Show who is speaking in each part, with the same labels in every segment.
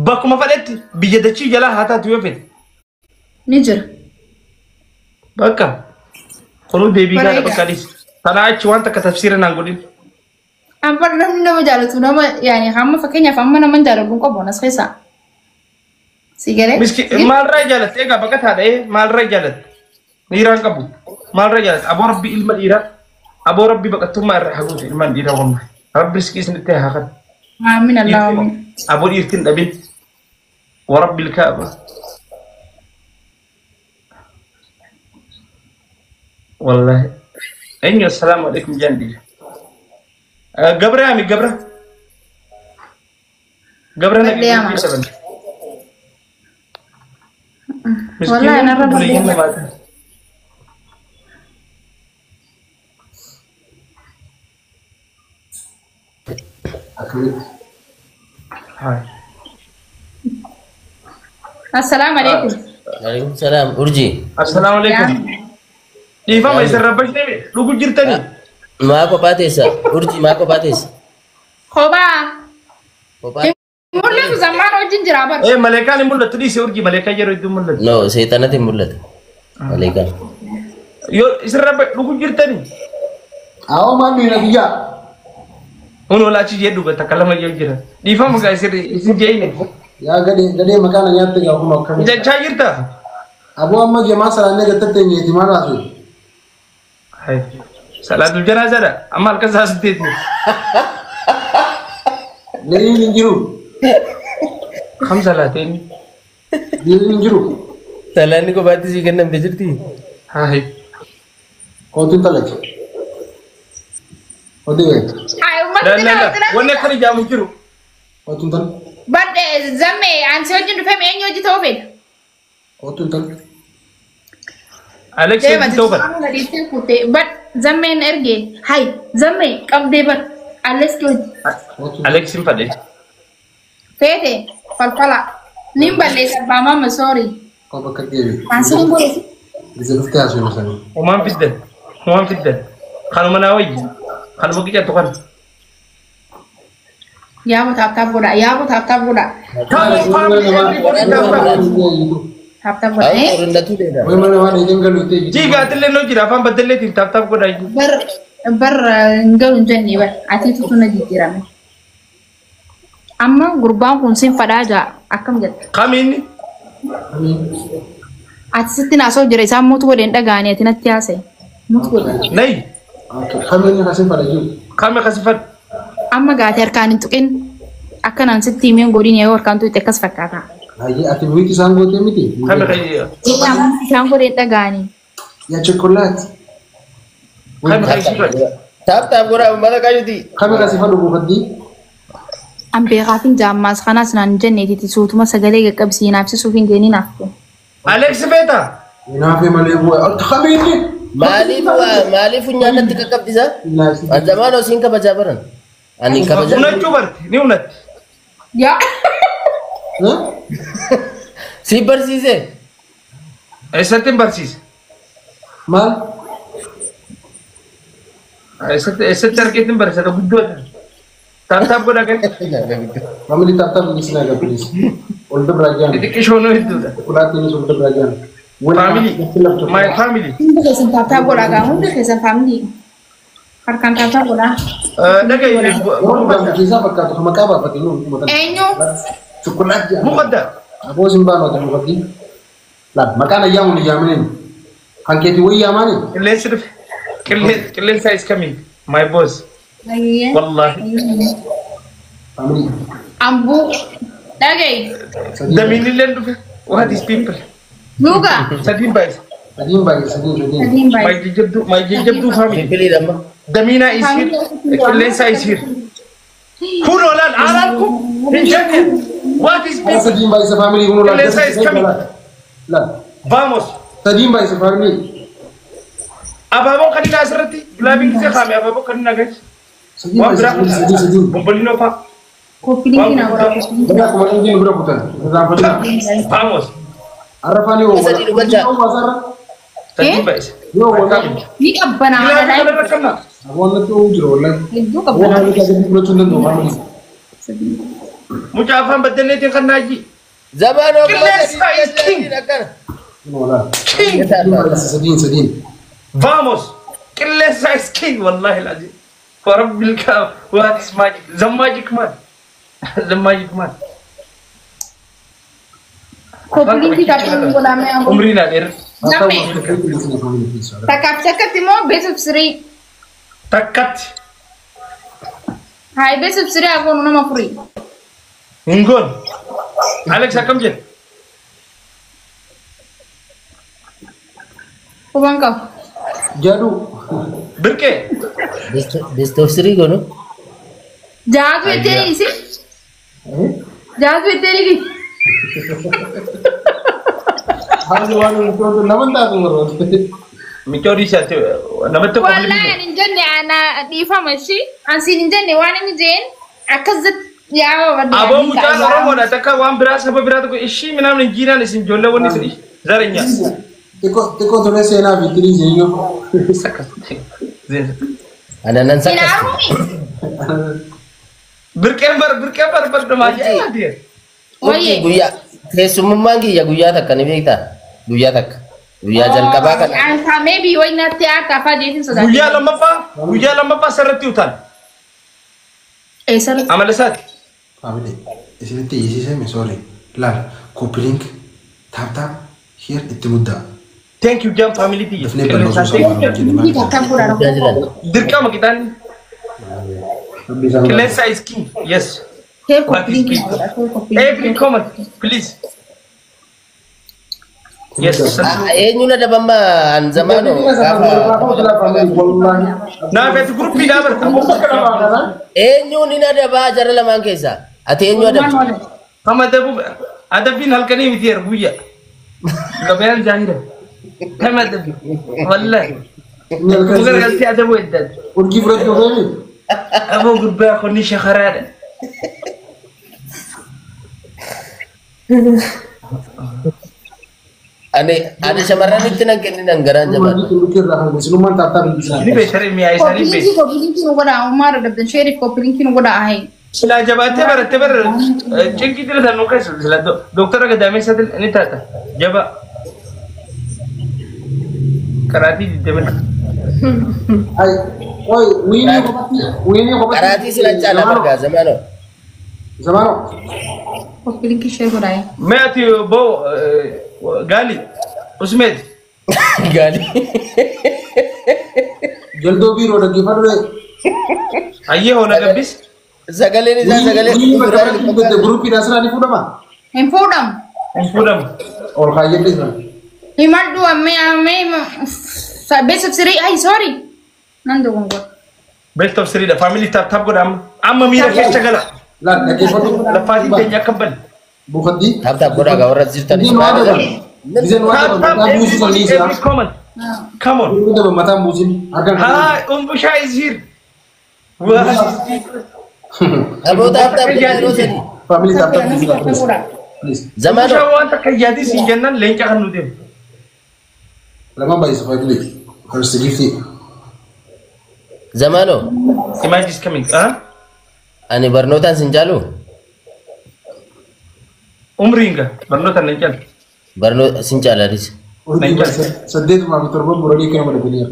Speaker 1: Bakkuma fedhetti biyya dachii jalaa haa taatu yoo fedhe.
Speaker 2: Ni jira.
Speaker 1: Bakka. Kunuu deebii gaadha
Speaker 2: Bareeda.
Speaker 1: bakka dhiisi. Tanaa achi waan takka tafsiira naan godhin.
Speaker 2: Amma namni nama jaalatu nama yaani hamma fakkeenyaaf amma nama hin jaaladhu hin qabu as keessaa. Si galee?
Speaker 1: Miski maalirraa jaalatte egaa baqataadha ee maalirraa jaalatte? Dhiiraan qabu. Maalirraa jaalatte? Aboo rabbi ilma dhiiraa. Aboo rabbi baqattummaa irraa haguutu ilmaan dhiiraa wallahi. Rabbi riskii isinitti haa kan.
Speaker 2: Aamin Allahumma.
Speaker 1: Aboo dhiirtiin dhabin. Warabbi ilkaaba. Wallahi. Eenyu assalaamu alaikum jaan dhiira. Gabra yaami gabra. Gabra
Speaker 2: Badhee yaama.
Speaker 1: naqee.
Speaker 2: Wallahi narra
Speaker 1: Miskiin
Speaker 2: badhee.
Speaker 1: namaati.
Speaker 3: Akkamitti?
Speaker 1: Hai.
Speaker 2: Assalaamu alaikum.
Speaker 4: Waalaikum salaam. Urjii.
Speaker 1: Assalaamu alaikum. Dhiifama isin rabbashnee dhugu jirtanii.
Speaker 4: Maa kophaa teessa? Urjii maa kophaa teessa?
Speaker 2: Kophaa.
Speaker 4: Kophaa.
Speaker 2: Mul'atu zammaan wajjin jira bara.
Speaker 1: Eh maleekaan hin mul'attu dhiise urjii maleekaa yeroo hedduu mul'atu.
Speaker 4: No, seexanatti hin mul'atu. Maleekaan.
Speaker 1: Yoo isin rabba dhugu jirtanii.
Speaker 3: Awoo maal nuyi biyyaa?
Speaker 1: Kun olaa achi jee dhuga takka lama jee jira. Dhiifama gaa isin isin jeeyne.
Speaker 3: Yaa gadee gadee maqaa na nyaatte gaa kun akkamitti?
Speaker 1: Jechaa jirta.
Speaker 3: Aboo amma jemaa salaannee gattatti eenyeeti maal haasuu?
Speaker 1: Hai. Salaatul janaazaadha. Amma halkan isaa sitteeti.
Speaker 3: Leeyyiin hin jiru.
Speaker 1: Kam salaateen?
Speaker 3: Leeyyiin hin jiru.
Speaker 4: Salaanni kophaatti sii kennamte jirti?
Speaker 1: Hai.
Speaker 3: Kootiin talachi. Kootii gadi.
Speaker 2: Ay
Speaker 1: La
Speaker 2: ummata
Speaker 1: la la. Wanni akkana ijaamu jiru.
Speaker 3: Kootiin tal.
Speaker 2: Badhe zamme ansi wajjin dhufee eenyu hojii ta'uu fedha?
Speaker 3: Kootiin tal.
Speaker 1: Alex
Speaker 2: Deema
Speaker 1: hojii ta'uu fedha.
Speaker 2: ati kuttee bad zammeen ergee hay zammee qabdee bar alles hojii
Speaker 3: Kootiin.
Speaker 1: Alex hin fedhe.
Speaker 2: feete falfala nin balleessa abbaa maama sorry.
Speaker 3: Koo bakka deebi.
Speaker 2: Ansi hin godhe.
Speaker 3: Gisa dhuftee haasuu sanii.
Speaker 1: Homaan fiddan. Homaan fiddan. Kanuma naa wayyi. Kanuma qicatu kana.
Speaker 2: Yaaboo taaptaap godha yaaboo taaptaap godha
Speaker 1: Come on family everybody tap tap.
Speaker 2: taaptaap godha.
Speaker 4: Awwa qorannatu dheedha.
Speaker 3: Way mana waan eegeen galu itti eegi.
Speaker 1: Jiigaatillee noo jira afaan baddalleetiin taap taap godhaa jiru.
Speaker 2: Bar bar hin galu hin jenne bar atiitu suna jijjiirame. Amma gurbaan kun sin fadhaa jaa akkam jetta.
Speaker 1: Kamiinni?
Speaker 2: Ati sitti naasoo jira isaan mootu godheen dhagaanii ati natti haasa'e. Mootu godhe.
Speaker 1: Nayi.
Speaker 3: Kamiin kasin fadha jiru.
Speaker 1: Kami kasi fadhu.
Speaker 2: Amma gaatee harkaan hin tuqin akkanaan sitti himeen godhin yoo harkaan tuqxe akkas fakkaata.
Speaker 3: Hayyee ati miti isaan gootee miti.
Speaker 1: Kami kasi.
Speaker 2: Isaan godheen dhagaanii.
Speaker 3: Yaa chokkolaati.
Speaker 1: Kami kasi fadhu.
Speaker 4: Taap taap godhaa uummata qayyuti.
Speaker 3: Kami kasi fadhu buufaddii.
Speaker 2: An beekaafin jaammaas kanaas naan hin jenneetiti suutuma sagalee qaqqabsii naafsisuuf hin deeniin hafte.
Speaker 1: Alex beeta.
Speaker 3: Naafee malee bu'aa. Kamiinni.
Speaker 4: Maaliif maaliif funyaan natti qaqqabdisa? An zamaan osiin kabajaa baran. Ani kabajaa.
Speaker 1: Unachuu barte ni unatti.
Speaker 2: Yaa.
Speaker 4: Si barsiise.
Speaker 1: Eessatti hin barsiise?
Speaker 3: Maal?
Speaker 1: Eessatti eessatti argeetti hin barsiise guddoota. Taap taap godhaa kan.
Speaker 3: Family taap taap please naga please. Ol dabraa jaan.
Speaker 1: Xixiqqishoo noo hedduudha.
Speaker 3: Chokkolaatiin ol dabraa jaan.
Speaker 1: Family. My family.
Speaker 2: Hundi keessan taaptaap godhaa gaa hundi keessan faamilii. Harkaan taaptaap godhaa.
Speaker 1: Dhaga'i.
Speaker 3: Waan dhugamu keessaa fakkaatu maqaa baafate nu uummatan.
Speaker 2: Eenyu?
Speaker 3: Chokkolaat jaan.
Speaker 1: Muqadda.
Speaker 3: Aboo sin baanu ati buufaddii. Laal maqaan ayyaamuun hin yaaminiin. Kan keetii wayii yaamaani.
Speaker 1: Qilleensi dhufe. Qilleensa is coming. My boss. Wallahi.
Speaker 3: Family.
Speaker 2: Ambuu. Dhaga'i.
Speaker 1: Damiinillee dhufe. What is people?
Speaker 2: Luga.
Speaker 1: Sadiin baay'isa.
Speaker 3: Sadiin baay'ee sadiin sadiin.
Speaker 2: Sadiin baay'ee.
Speaker 1: My jajjabduu my jajjabduu family.
Speaker 4: Bilbiliidha amma.
Speaker 1: Damiinaa is here. Qilleensa is here. Kun olaal alaalku hin jenne. What is
Speaker 3: Ara
Speaker 1: people?
Speaker 3: sadiin baay'isa family kun olaal.
Speaker 1: Qilleensa is coming.
Speaker 3: Laal.
Speaker 1: Vamos.
Speaker 3: Sadiin baay'isa family.
Speaker 1: Abaaboo kan inni asirratti gilaabiin gisee kaame abaaboo kan inni agarsiisu.
Speaker 3: Sadiin
Speaker 1: Waan
Speaker 3: baay'isa
Speaker 1: biraa
Speaker 3: sadiin sadiin.
Speaker 1: bomboliinoo fa'a.
Speaker 2: Koppiliin naa godhaa koppiliin.
Speaker 3: Bira akkuma dhangiin bira kutan. Irraanfatina.
Speaker 1: Vamos.
Speaker 3: Arrafaan yoo
Speaker 4: Sadii dhugalcha.
Speaker 1: Sadiin baay'isa.
Speaker 3: Yoo wala.
Speaker 2: Ni qabbanaa.
Speaker 1: Gilaabii kanarra qabna.
Speaker 3: Aboon natti oowu jira wallahi.
Speaker 2: Hedduu
Speaker 3: Aboo
Speaker 2: qabbanaa.
Speaker 3: haalli isaa gadi fudhachuu hin danda'u family.
Speaker 2: Sadiin.
Speaker 1: Mucaa afaan baddanneetiin kan naajii.
Speaker 4: Zamaanoo
Speaker 1: Qilleensa is king. King.
Speaker 3: Sadiin sadiin.
Speaker 1: Vamos. Qilleensa is king wallahi alazim. Warabbil kaaba. What is magic? The magic man. The magic man.
Speaker 2: Koppilinkii taphni godhamee ammoo.
Speaker 1: Umriin haa dheeratu.
Speaker 2: Namni takkaaf takkatti immoo best of three.
Speaker 1: Takkatti.
Speaker 2: Hayi best of three haa goonu nama furii.
Speaker 1: Hin goonu. Alex akkam jedhe?
Speaker 2: Huban qabu.
Speaker 3: Jedhu.
Speaker 1: Birqee.
Speaker 4: Best of three goonu.
Speaker 2: Jaatu ettee isi. Jaatu ettee ligi.
Speaker 3: Haalli waan hin nama taatu warra.
Speaker 1: Michoodii isaatti namatti qofa
Speaker 2: Wallahi ani hin jenne ana dhiifama ishii. Ani siin hin jenne waan inni jeen akkas yaa badde.
Speaker 1: Aboo mucaan Oromoodha takka waan biraa saba biraa tokko ishii minaamin hin jiinaan isin ijoollee wanni isin zarenya.
Speaker 3: Xiqqoo ture seenaa fi tirii jireenya.
Speaker 4: Ana nan sakkas.
Speaker 2: Ilaarumi.
Speaker 1: Birqeen bar birqeen bar bar dhumaa jee.
Speaker 2: Wayye.
Speaker 4: Guyyaa keessummaan kiyya guyyaa takka ni beektaa? Guyyaa takka. Guyyaa jalqabaa kana.
Speaker 2: Anka maybe wayi natti akka afaa jeetiin sodaate.
Speaker 1: Guyyaa lammaffaa sarratti utaan.
Speaker 2: Eessarratti?
Speaker 1: Amala isaati.
Speaker 3: Faamilii isinitti iyyisiisee misoore laal copy link tap tap here itti muddaa.
Speaker 1: Thank you jam family tiyya.
Speaker 3: Dafnee bal'oosuu isaa waan hojjenne maal
Speaker 2: Takka fuudhaa
Speaker 4: Guddaa jiran.
Speaker 1: Dirqama qixaanni.
Speaker 3: Rabbi isaan
Speaker 1: Qilleensa is king. Yes.
Speaker 2: Share
Speaker 1: What is
Speaker 2: koppilinkii
Speaker 1: king?
Speaker 2: godha. Share koppilinkii.
Speaker 1: Every comment please. Yes.
Speaker 4: Eenyuun adabamma an zamaanoo gaafa
Speaker 1: Naafeeti gruppii dhaabarta.
Speaker 4: eenyuun hin adabaa jara lamaan keessaa? Ati eenyu adabdu?
Speaker 1: Kama adabu adabbiin halkanii miti yeroo guyyaa. Gabayaan jaahira. Kama adabu. Wallahi. Mugargaltee adabu eddaati.
Speaker 3: Urgii fudhachuu feeni.
Speaker 1: Aboo gurbaa kunni shakaraadha.
Speaker 4: Ani shamarranitti nan kenninan garaan jabaadha.
Speaker 3: Urgii irraa kan isinummaan tap tap
Speaker 1: Ni beekare mi'aa isaanii
Speaker 2: Koppilinkii
Speaker 1: beeku.
Speaker 2: koppilinkii nu godha. Uumaa dadhabdan sheeriif koppilinkii nu godha ahe.
Speaker 1: Silaa jabaatee barattee bara cinqii dila nu keessa sila doktora gadaameessa ni taata jaba. Karaatii diddebina.
Speaker 3: Ay, oi, wiinii kophaatti, wiinii kophaatti.
Speaker 4: Qaraatii sila caalaa bargaa zamaanoo.
Speaker 3: Zamaanoo.
Speaker 2: Koppilinkii share godha ahe.
Speaker 1: Mee ati boo gaali usmeet
Speaker 4: Gaalii.
Speaker 3: Jaldoo biiroo dhaggeeffadhu.
Speaker 1: Ayyee hoona gabbis.
Speaker 4: Sagaleen isaa sagalee
Speaker 3: Wiinii bakka bakka gurupiidhaan sirraa ni fuudhama.
Speaker 2: Hin fuudhamu.
Speaker 1: Hin fuudhamu.
Speaker 3: Ol kaayyadhe jira.
Speaker 2: Himadhu ammee ammee best of three ay sorry. Nan dogongora.
Speaker 1: Best of three dha family tap tap godha amma amma miira keessa gala.
Speaker 3: Laal dhaggeeffadhu.
Speaker 1: Laffaatiin teenya akka hin banne.
Speaker 3: Buufaddi.
Speaker 4: Tap tap godhaa gaa warra jirtan.
Speaker 3: Giseen waa daban. Giseen waa
Speaker 1: Tap
Speaker 3: daban.
Speaker 1: tap
Speaker 3: Mataa buusuu san dhiisee.
Speaker 1: every comment. Come on.
Speaker 3: Gurguddaa daban mataan buusin. Harkaan
Speaker 1: Hi, Umbusha is here. What is
Speaker 4: Aboo tap tap godhaa yeroo sadi.
Speaker 3: Family tap tap buusuu Please.
Speaker 1: Umbusha
Speaker 4: Zamaanoo.
Speaker 1: waan takka yaadii siin jennaan leenca kan nu deemu.
Speaker 3: Lamaan baay'isa family. First gift.
Speaker 4: Zamaanoo.
Speaker 1: Image is coming. Huh?
Speaker 4: Ani barnootaan sin caalu?
Speaker 1: Umriin ga barnoota nan caalu.
Speaker 4: Barnoota sin caalaanis.
Speaker 3: Urgii saddeetumaa fi torban muranii kana madabaniira.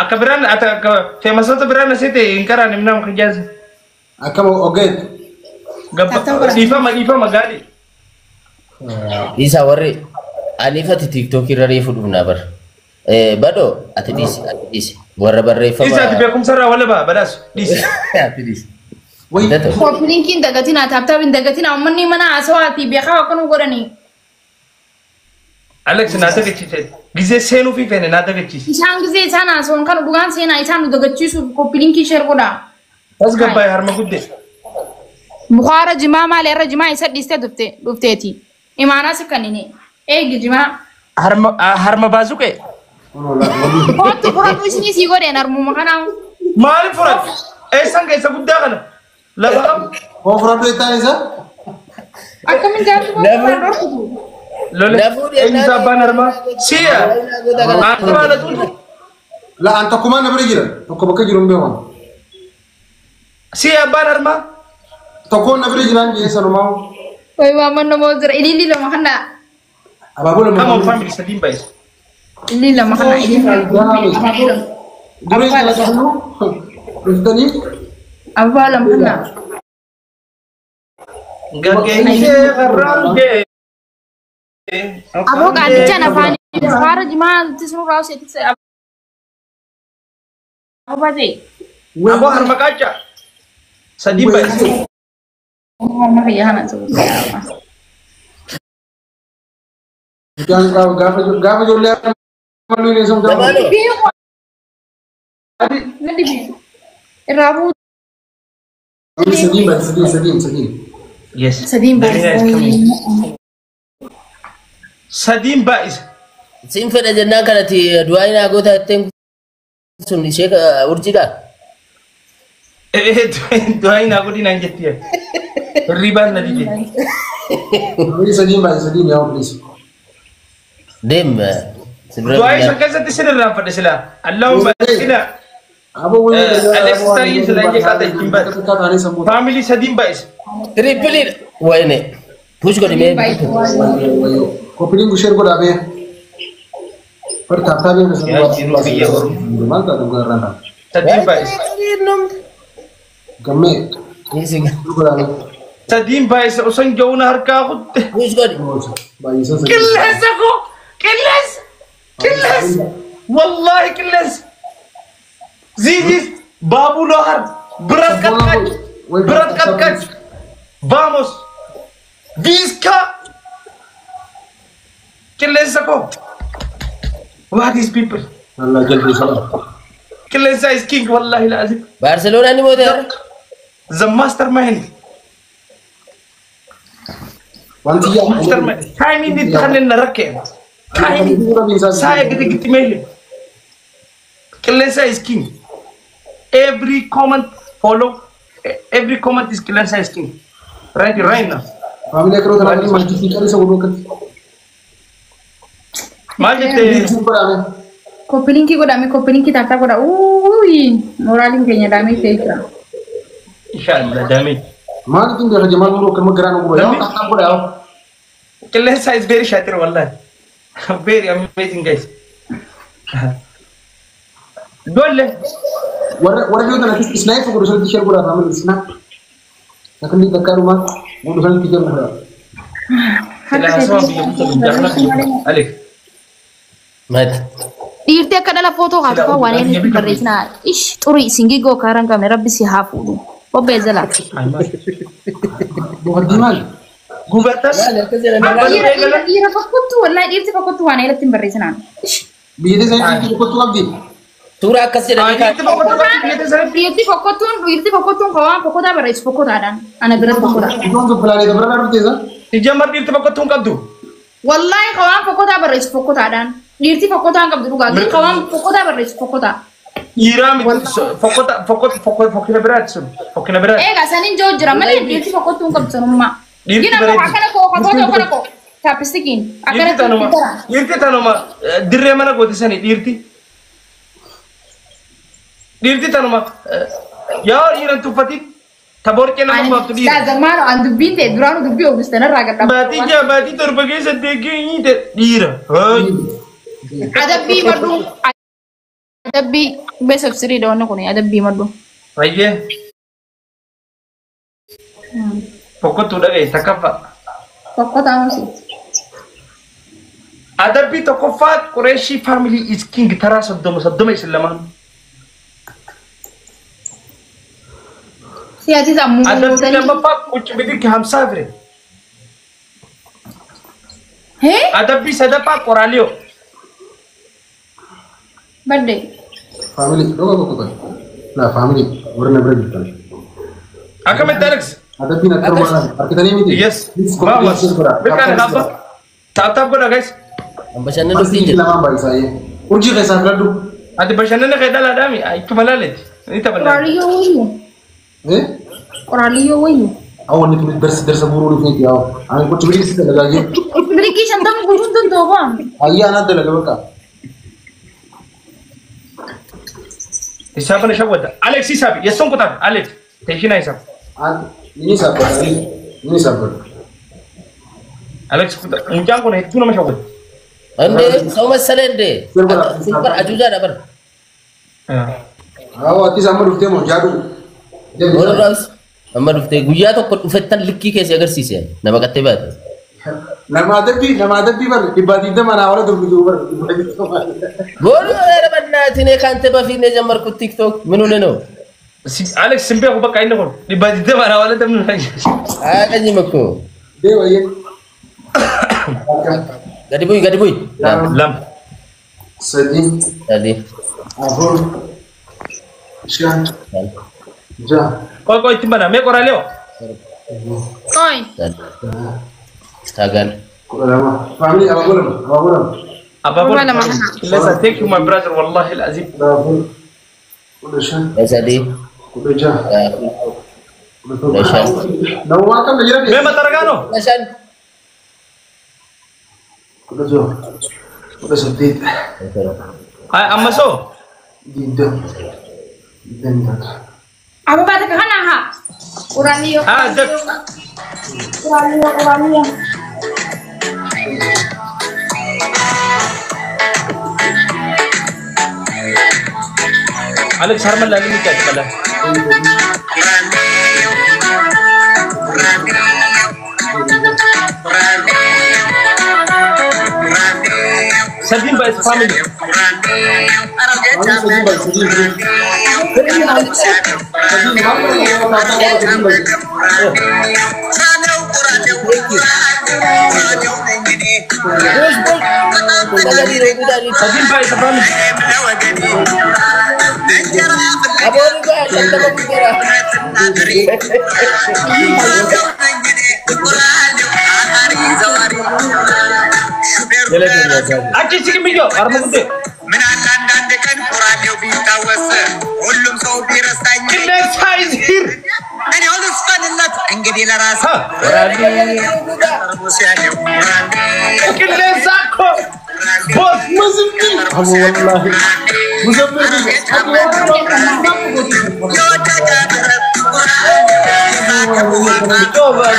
Speaker 1: Akka biraan akka feemasoota biraan asii hin karaan himnaa kan jaasa.
Speaker 3: Akkama ogeet.
Speaker 1: Dhiifama dhiifama gaalii.
Speaker 4: Dhiisaa warri ani ifati tiiktookii irra reefu dhufnaa bara. Badoo ati dhiisi ati dhiisi warra barreeffama.
Speaker 1: Dhiisi ati beekumsa irraa wal baa badhaasu dhiisi.
Speaker 4: Ati dhiisi.
Speaker 3: Wayi.
Speaker 2: Koppiliinkiin dagatinaa taaptaap hin dagatinaa uummanni mana haasawaatii beekaa akka nu godhanii.
Speaker 1: Alex naa dagachiise gisee seenuu fi feene naa dagachiise.
Speaker 2: Isaan gisee isaan haasawan kan dhugaan seenaa isaan nu dagachiisuuf koppiliinkii share godhaa.
Speaker 1: Tasgabbaa'e harma guddee.
Speaker 2: Bukaara jimaa maali irra jimaa isa dhiistee dhufteeti. Imaanaa si kannine. Eegi jimaa.
Speaker 1: Harma harma baasuu qe'e.
Speaker 2: Kootu fudhatu isinii sii godheen harmuma kanaa.
Speaker 1: Maaliif fudhatu? Eessan keessa guddaa kana? Lafa qabu.
Speaker 3: Koo fudhadhu jettaan isa?
Speaker 2: Akkamiin jaartu koo dhorkutu.
Speaker 1: Lole.
Speaker 4: Lafuu
Speaker 1: Eenyutu abbaan harmaa? Si'a. Harmaa na tuutu.
Speaker 3: La an tokkumaan na bira jira. Tokko bakka jiru hin beekan.
Speaker 1: Si'a abbaan harmaa?
Speaker 3: Tokkoon na bira jiraan jee sanumaa.
Speaker 2: Way waan nama jira ililli lama kana.
Speaker 3: Abaaboo lama.
Speaker 1: Come on family sadiin baay'isa.
Speaker 2: Ililli lama kana ililli lama.
Speaker 3: Guree jala qabnu dhuftanii.
Speaker 2: Abbaa lama kana.
Speaker 1: Gaggeessee harraangee.
Speaker 2: Aboo qaantichaan afaan faara jimaa tisnuu raawus eetis aboo ta'e.
Speaker 1: Aboo harma qaaca. Sadiin baay'isa.
Speaker 2: Harma kiyya kana ta'u.
Speaker 3: Gaafa ijoollee harma lulee sun gaafa.
Speaker 2: Irraa bu'u.
Speaker 3: Sadiin baay'isa sadiin sadiin.
Speaker 1: Yes.
Speaker 2: Sadiin baay'isa.
Speaker 1: Sadiin baay'isa.
Speaker 4: Siin fedha jennaan kanatti du'aa hin goota jetteen sun ishee urjiidha.
Speaker 1: Du'aa hin godhi naan jetti. Hirribaan na dide.
Speaker 3: Sadiin baay'isa sadiin yaa obboleessi.
Speaker 4: Deem.
Speaker 1: Du'aa isa keessatti sin irraanfadhe silaa. Allahumma silaa. Alex Tarii silaa jee kaata ittiin baay'isa. Faamilii sadiin baay'isa.
Speaker 4: Trippiliidha. Wayne. Push godhi mee.
Speaker 3: Koppiliin share godhaa bee. Bar taaptaa bee maal ta'a dhugaa irraan ta'a.
Speaker 1: Sadiin baay'isa.
Speaker 3: Gammee.
Speaker 1: Sadiin baay'isa osoo hin ga'uun harkaa kutte.
Speaker 4: Push godhi.
Speaker 3: Baay'isa sadii.
Speaker 1: Qilleensa koo! Qilleensa! Qilleensa! Wallaahi qilleensa! Ziizis baabuloo har birat qaqqac birat qaqqac vamos viiskaa qilleensa koo! What is people?
Speaker 3: Allah jalbii salaam.
Speaker 1: Qilleensa is king wallahi laazim.
Speaker 4: Baarseloonaan ni moote har'a.
Speaker 1: The mastermind.
Speaker 3: Wanti yaa.
Speaker 1: Mastermind. Timing itti kanneen na rakkee. Timing. Saaya gidi gidi meeshe. Qilleensa is king. Every comment follow. Every comment is Qilleensa is king. Right right now.
Speaker 3: Faamilii akka roota laafanii maajjii qarisa godhuu akkatti.
Speaker 1: Maal jettee?
Speaker 2: Koppilinkii godhame koppilinkii taattaa godha. Uuyi moraaliin keenya daamee ta'ee jira.
Speaker 1: Inshallah daamee.
Speaker 3: Maal ittiin beeka Jamaal Muruu akkuma garaan oguma. Yaa taattaa godha yaa.
Speaker 1: Qilleensa is very shatir wallahi. Very amazing guys. Dolle.
Speaker 3: Warra warra yoo tanatti snipe godhu sanatti share godhaa faamilii snipe. Nakandi takkaadhuma godhu sanatti share godhaa.
Speaker 1: Sila haasawaa biyya bulcha Alif.
Speaker 4: Mati.
Speaker 2: Dhiirti akka dhala footoo kaatu kan waan inni barreessinaa. Ish xurii isin gigoo kaaraan qabne rabbi si haa fuudhu. Bobbee jala.
Speaker 3: Dubartii maali?
Speaker 1: Gubatas.
Speaker 2: Dhiira fakkattu wallahi dhiirti fakkattu waan irratti hin barreessinaa.
Speaker 3: Biyya teessanitti tokkottu qabdi.
Speaker 4: Suuraa akkas jedhanii
Speaker 1: Dhiirti fakkattu qabdi biyya teessanitti.
Speaker 2: Dhiirti fokkottuun kan waan fokkotaa barreessu fokkotaadhaan. Ana biratti fokkotaa.
Speaker 3: Iddoon sun pilaaneeta biraa dhufte isa?
Speaker 1: Ijaan dhiirti fakkattuu hin qabdu.
Speaker 2: Wallahi kan waan fokkotaa barreessu fokkotaadhaan. Dhiirti fokkotaa hin qabdu dhugaa. Kan waan fokkotaa barreessu fokkotaa.
Speaker 1: Dhiiraa miti fokkota fokkota fokkina biraati sun fokkina biraati.
Speaker 2: Egaa saniin joo jira malee dhiirti fokkottuu hin qabdu sanummaa.
Speaker 1: Dhiirti
Speaker 2: Gina
Speaker 1: bareedu.
Speaker 2: akkana koo footoo akkana koo chaappistikiin akkana
Speaker 1: Dhiirti tanuma dhiirti tanuma dirree mana goote sani dhiirti. Dhiirti tanuma yaa dhiiran tuffatin taborqee nama baaftu dhiira.
Speaker 2: Zaamaano an dubbiin ta'e duraanuu dubbii oomishtan irraa gadhaa.
Speaker 1: Baatii ja'a baatii torba keessa deegee dhiira.
Speaker 2: Adabbii maddu. Adabbii beesa siriidha wanni kun adabbii maddu.
Speaker 1: Fayyee. Fokkottuu dhagaye takkaffaa.
Speaker 2: Fokkotaa miti.
Speaker 1: Adabbii tokkoffaa Qureeshii family is king taraa 30 30 isin lamaan.
Speaker 2: Siyaasi sammuu.
Speaker 1: Adabbii lammaffaa qucci bidirki 50 fire.
Speaker 2: Hee?
Speaker 1: Adabbii sadaffaa qoraaliyoo.
Speaker 2: Badde.
Speaker 3: Faamilii dhoka tokko ta'e. Laa faamilii warra na bira jirtan.
Speaker 1: Akkamitti Alex?
Speaker 3: Adabbiin akka maal harkitanii miti.
Speaker 1: Yes. Vamos. Beekaan hafa. Taap taap godha guys.
Speaker 4: Bashannana dhuftiin jira.
Speaker 3: Lamaan baay'isaa Urjii keessaa filadhu.
Speaker 1: Ati bashannana kee dhalaadhaami ittuma laaleeti. Ni taphanna.
Speaker 2: Qoraaliyyoo wayyu.
Speaker 3: Eh?
Speaker 2: Qoraaliyyoo wayyu.
Speaker 3: Awwa inni tuni darsa darsa buuruu dhufeeti yaa. Ani qochi birii si dalagaa jee.
Speaker 2: Birikii 50 guutuun danda'u baa.
Speaker 3: Ayyaa anaa dalaga bakka.
Speaker 1: Hisaabana shawwata. Alex hisaabi. Yessoon kutaaf. Alex. Teeshinaa hisaab.
Speaker 3: Inni sabbata. Inni sabbata.
Speaker 1: Alex mucaan kun hedduu nama shawwata.
Speaker 4: እንዴ ሰው መሰለ እንዴ? ሱፐር አጁዛ ነበር።
Speaker 3: Haa atis amma dhuftee moo jaadhu.
Speaker 4: Warraas amma dhuftee guyyaa tokko dhufettan likkii keessa agarsiise nama qattee baate.
Speaker 3: Nama adabbii bar 120 naa wala dubbisu bar.
Speaker 4: ጎሉ ኧረ በእናትህ እኔ ከአንተ በፊት ነው የጀመርኩት ቲክቶክ። ምን ሆነህ ነው?
Speaker 1: Alex sin beeku bakka inni kun 120 naa wala dabnu.
Speaker 4: አያውቀኝም እኮ።
Speaker 3: Deewayyee.
Speaker 4: gadi bu'i gadi bu'i.
Speaker 1: Lama.
Speaker 3: Sadii.
Speaker 4: Sadii.
Speaker 3: Afur. Shan. Jaha.
Speaker 1: Qoy qoy itti bana mee qoraalee.
Speaker 2: Qoy.
Speaker 4: Sagal.
Speaker 3: 12. Family abaaboo lama. Abaaboo lama.
Speaker 1: Abaaboo
Speaker 2: lama.
Speaker 1: Qilleensa thank you my brother wallahi alazim.
Speaker 3: 14. 15.
Speaker 4: Sadii.
Speaker 3: 16.
Speaker 4: 15.
Speaker 3: Nama akkam jira?
Speaker 1: Mee mataragaano?
Speaker 4: 15.
Speaker 3: 16. 18.
Speaker 1: Hai amma soo.
Speaker 3: 20. 21.
Speaker 2: Ababaa takka kana haa. Quraaniyoo.
Speaker 1: Haa jak.
Speaker 2: Quraaniyoo quraaniyoo.
Speaker 1: Alex harma laalii ni jaati balaa. Sadiin by family.
Speaker 3: Sadii by sadii. Sadii
Speaker 1: Sadiin by family. Achi sikin biyyo harma guddee.
Speaker 5: ምን አለ አንዳንድ ቀን ቁራሌው ቢታወስ ሁሉም ሰው ቢረሳኝ
Speaker 1: Qilleensa is here.
Speaker 5: እኔው ልስፈንለት እንግዲህ ለራስ ያለው
Speaker 1: Qilleensa ko. Boss.
Speaker 3: Abu wallahi. Muzammil
Speaker 1: Biyyoo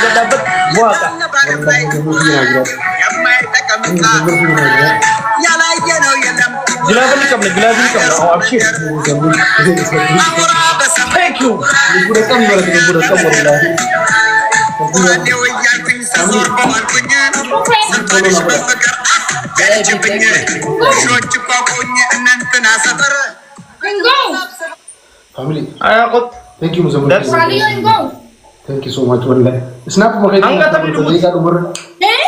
Speaker 1: gaddaabbat bu'aadha.
Speaker 5: ያላየነው የለም
Speaker 1: Gilaafii ni qabna gilaafii ni qabna. Oh abshir.
Speaker 5: አሞራ በሰማይ
Speaker 1: Thank you.
Speaker 5: ቁራሌው እያልኩኝ ስዞር በዋልኩኝ ስንቶንሽ በፍቅር ያለችብኝ ውሾች እኮ አውቀውኝ እነንትና ሰፈር
Speaker 2: Ingoo.
Speaker 3: Family.
Speaker 1: Ayaa qot.
Speaker 3: Thank you Muzammil.
Speaker 2: Quraaniyoo ingoo.
Speaker 3: Thank you so much wallahi. Snap ma
Speaker 1: Hanga taphni dhugutti.
Speaker 2: Eh?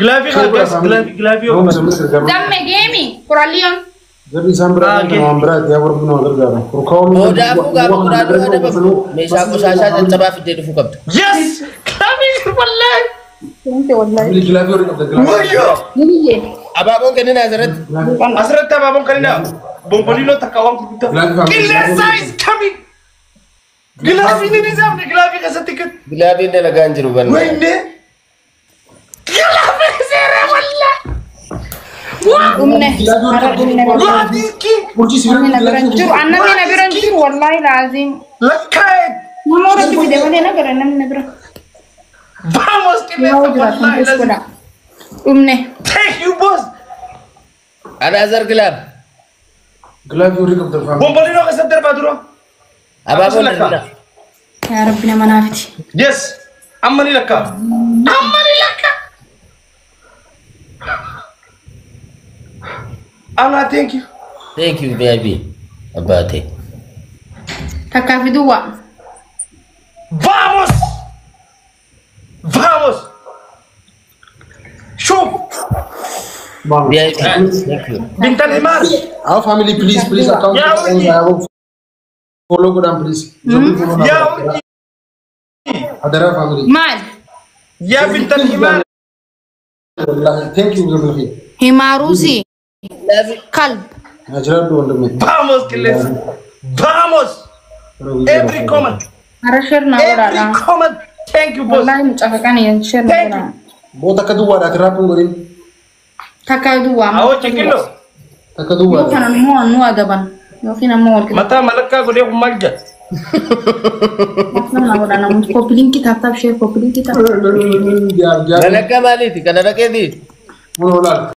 Speaker 1: Gilaafii kana guys gilaafii gilaafii yoo qaban.
Speaker 2: Damme geemi quraaniyoon.
Speaker 3: Jarri isaan biraa namaan biraati yaa warri nama gargaaru.
Speaker 4: Odaafuu gaafa quraanuu adabamu meeshaa qoshaashaa caccabaa fiddee dhufuu qabda.
Speaker 1: Yes! Gilaafii wallahi.
Speaker 3: Family gilaafii warri qabda gilaafii.
Speaker 1: Wayyoo.
Speaker 2: Niyye.
Speaker 4: Abaaboon kenninaa asirratti.
Speaker 1: Asirratti abaaboon kan inni bomboliinoo takka waan gurguddaa. Qilleensa is coming. Gilaafii ni nizaamne gilaafii keessatti kan.
Speaker 4: Gilaabiin dalagaa hin jiru banna.
Speaker 1: Wayne. Gilaafii seera wallahi.
Speaker 2: Dhumne. Hara dhumne.
Speaker 1: God is king.
Speaker 3: Urjii si
Speaker 2: Namni na bira hin jiru. Namni na bira hin jiru wallahi laaziim.
Speaker 1: Lakkaa'e.
Speaker 2: Nama horatti fide malee na gara namni na bira.
Speaker 1: Vamos qilleensa
Speaker 2: Nama jiraatu
Speaker 1: wallahi
Speaker 2: hin
Speaker 1: lazim.
Speaker 2: godha. Dhumne.
Speaker 1: Thank you boss.
Speaker 4: Anaazar gilaab.
Speaker 3: Gilaafii warri qabda family.
Speaker 1: Bomboliinoo keessatti darbaa dura.
Speaker 4: Abaaboon
Speaker 1: Lakkaa.
Speaker 4: darbina.
Speaker 2: Yaa Rabbi nama naafiti.
Speaker 1: Yes. Amma ni lakkaa. Amma ni lakkaa. Ana thank you.
Speaker 4: Thank you VIP. Abbaate.
Speaker 2: Takkaa fiduwwa.
Speaker 1: Vamos! Vamos! Shuf!
Speaker 4: VIP. Thank you.
Speaker 1: Bintan Himar!
Speaker 3: Our family please please account.
Speaker 1: Yaa urjii.
Speaker 3: Follow godhaan please.
Speaker 1: Yaa urjii!
Speaker 3: Adaraa family.
Speaker 2: Maal?
Speaker 1: Yaa Bintan Himar!
Speaker 3: Wallahi thank you Muzammil.
Speaker 2: Himaaruusi. Kalb.
Speaker 3: Na jiraadhu wandimne.
Speaker 1: Vamos qilleensa! Vamos! Every comment!
Speaker 2: Hara sheer naa
Speaker 1: Every
Speaker 2: godhaadha.
Speaker 1: comment! Thank you boss!
Speaker 2: Wallahi mucaa kana yan sheer naa
Speaker 1: Thank you.
Speaker 2: godhaa.
Speaker 3: Boo takka duwwaadhaati raappuun godhin.
Speaker 2: Takkaa duwwaa.
Speaker 1: Awoo ciqillo!
Speaker 3: Takka
Speaker 2: Yoo
Speaker 3: duwwaadha.
Speaker 2: kana immoo nu adaban yookiin ammoo wal qixa.
Speaker 1: Mataa malakkaa godhee kun maal jedha?
Speaker 2: Namoonni koppiliinkii taaptaap shee koppiliinkii taaptaap.
Speaker 3: Jaar jaar.
Speaker 4: Kan akka maaliiti? Kana dhaqeeti?
Speaker 3: Mun olaal.